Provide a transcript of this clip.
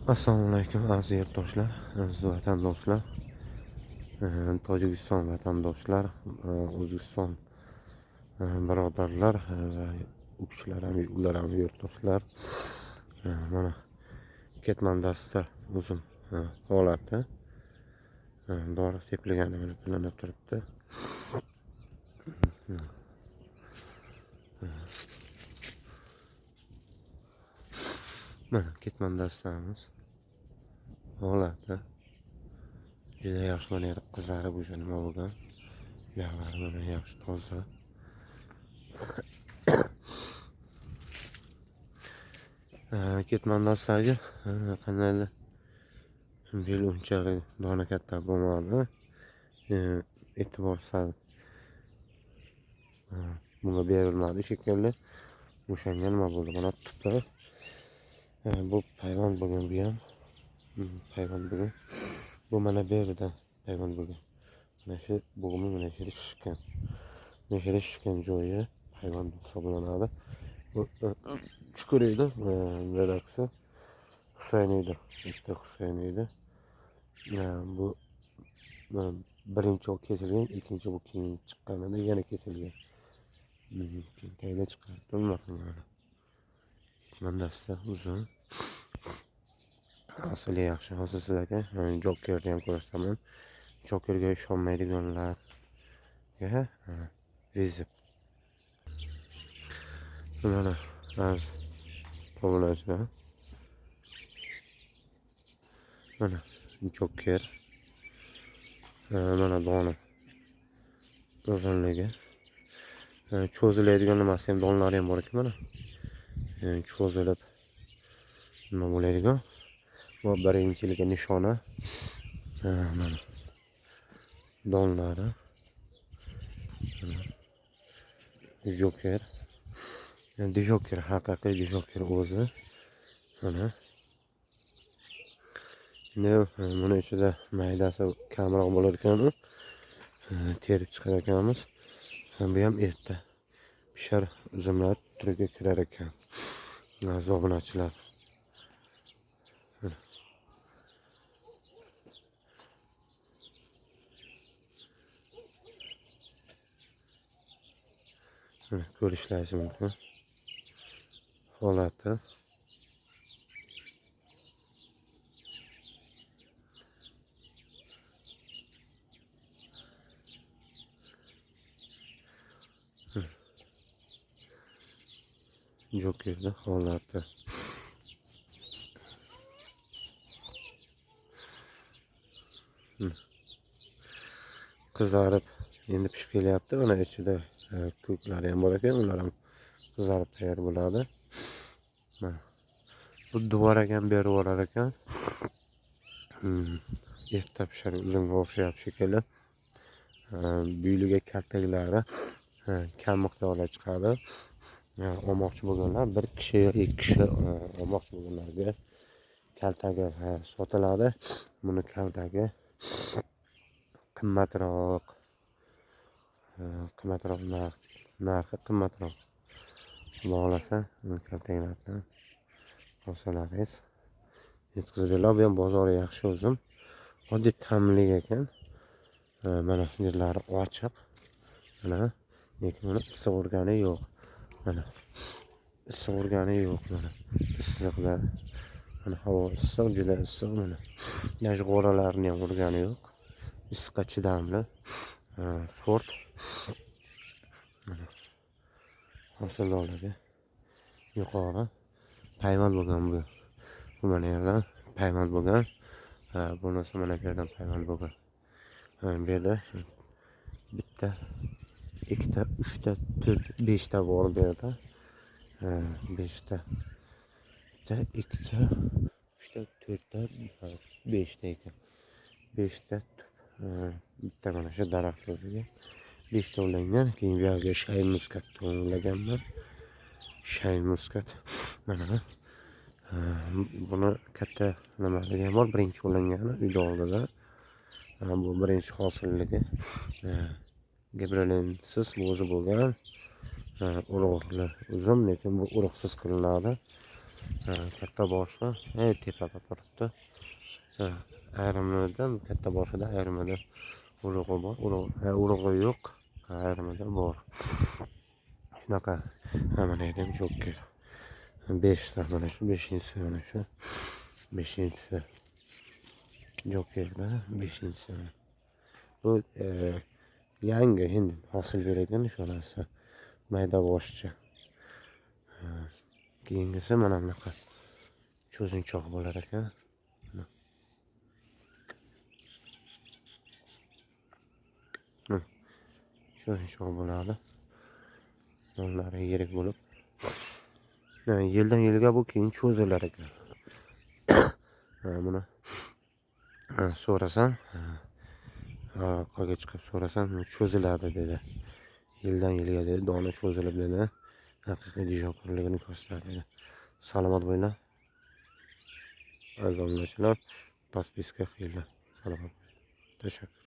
Assalomu alaykum aziz yurtdoshlar, aziz vatandoshlar, Tojikiston vatandoshlar, O'zbekiston birodarlar va u kishilar ham, ular ham yurtdoshlar. Mana ketmon dasta uzum holati dori sepilgani mana bilinib turibdi. Mana ketmon dastamiz holati juda yaxshi. Mana yerda qizarib o'sha nima bo'lgan, bu yoqlari mana yaxshi toza. Ketmon dastagi qandaydir bel unchalik dona katta bo'lmadi, e'tibor sal bunga berilmadi shekilli. O'shanga nima bo'ldi, mana tupi bu payvand bo'lgan, bu ham payvand bo'lgan, bu mana bu yerda payvand bo'lgan. Mana shu bo'g'imi mana shu yerda shishgan, mana shu yerda shishgan joyi payvand hisoblanadi. Bu chuqur edi, redaktsiya Husayn edi, ikkita Husayn edi. Bu birinchi kesilgan, ikkinchi bu keyin chiqqanida yana kesilgan. Keyin tagida chiqarib nima qilgan. Dasta uzun. Asli yaxshi. Hozir sizlarga Jokerni ham ko'rsataman. Jokerga ishonmaydiganlarga vizib. Mana az obunachilar. Mana Joker. Mana dona uzunligi. Cho'ziladigan nimasi ham, donlari ham bor ekan mana. Cho'zilib nima bo'ladigan. Bu birinchiligi nishona. Mana donlari. Joker. Joker, haqiqiy Joker o'zi. Mana. Endi buni ichida maydasi kamroq bo'lar ekan, terib chiqar ekanmiz. Bu ham erta pishar uzumlar turiga kirar ekan. Aziz obunachilar. Mana ko'rishlaringiz mumkin holati. Jokerda holati. Qizarib endi pishib kelyapti. Mana ichida ko'klari ham bor ekan, ular ham qizarib tayyor bo'ladi. Mana bu dvorak ham berib yuborar ekan. Erta pishar uzumga o'xshayapti shekilli. Buyliga kaltaklari kam miqdorda chiqadi. Olmoqchi bo'lganlar bir kishi yo ikki kishi olmoqchi bo'lganlarga kaltagi sotiladi. Buni kaltagi qimmatroq, qimmatroq, narxi qimmatroq. Xudo xohlasa kaltaklarni olsalaringiz yetkazib beriladi. Bu ham bozori yaxshi uzum, oddiy ta'mli ekan. Mana yerlari ochiq, mana lekin buni issiq urgani yo'q. Mana issiq urgani yo'q, mana issiqda, mana havo issiq, juda issiq. Mana yosh g'o'ralarni ham urgani yo'q, issiqqa chidamli sort. Mana hosildorligi yuqori. Payvand bo'lgan bu. Bu mana yerdan payvand bo'lgan. Bunisi mana bu yerdan payvand bo'lgan. Bu yerda bitta, ikkita, uchta, to'rt, beshta bor bu yerda. Beshta, bitta, ikkita, uchta, to'rtta, beshta ekan. Beshta tup, bitta mana shu daraxt o'ziga beshta ulangan. Keyin bu yerga shayn muskat ulaganman. Shayn muskat mana buni katta nimaligi ham bor. Birinchi ulangani uyda oldida. Bu birinchi hosilligi. Gibrelinsiz o'zi bo'lgan urug'li uzum, lekin bu urug'siz qilinadi. Katta boshi tepada turibdi. Ayrimida katta boshida, ayrimida urug'i bor, urug'i yo'q, ayrimida bor. Shunaqa. Mana yerda ham joker. 5 ta, mana shu 5-inchisi, mana shu 5-inchisi. Jokerda 5-inchisi. Bu yangi endi hosil beradigan nishonasi. Mayda boshchi. Keyingisi mana bunaqa cho'zinchoq bo'lar ekan. Cho'zinchoq bo'ladi. Donlari yirik bo'lib. Yildan yilga bu keyin cho'zilar ekan. Buni so'rasam, orqaga chiqib so'rasam, cho'ziladi dedi. Yildan yilga dedi, dona cho'zilib dedi. Haqiqiy dijonkorligini ko'rsatadi dedi. Salomat bo'linglar. Aziz obunachilar, podpiska qilinglar. Salomat bo'linglar. Tashakkur.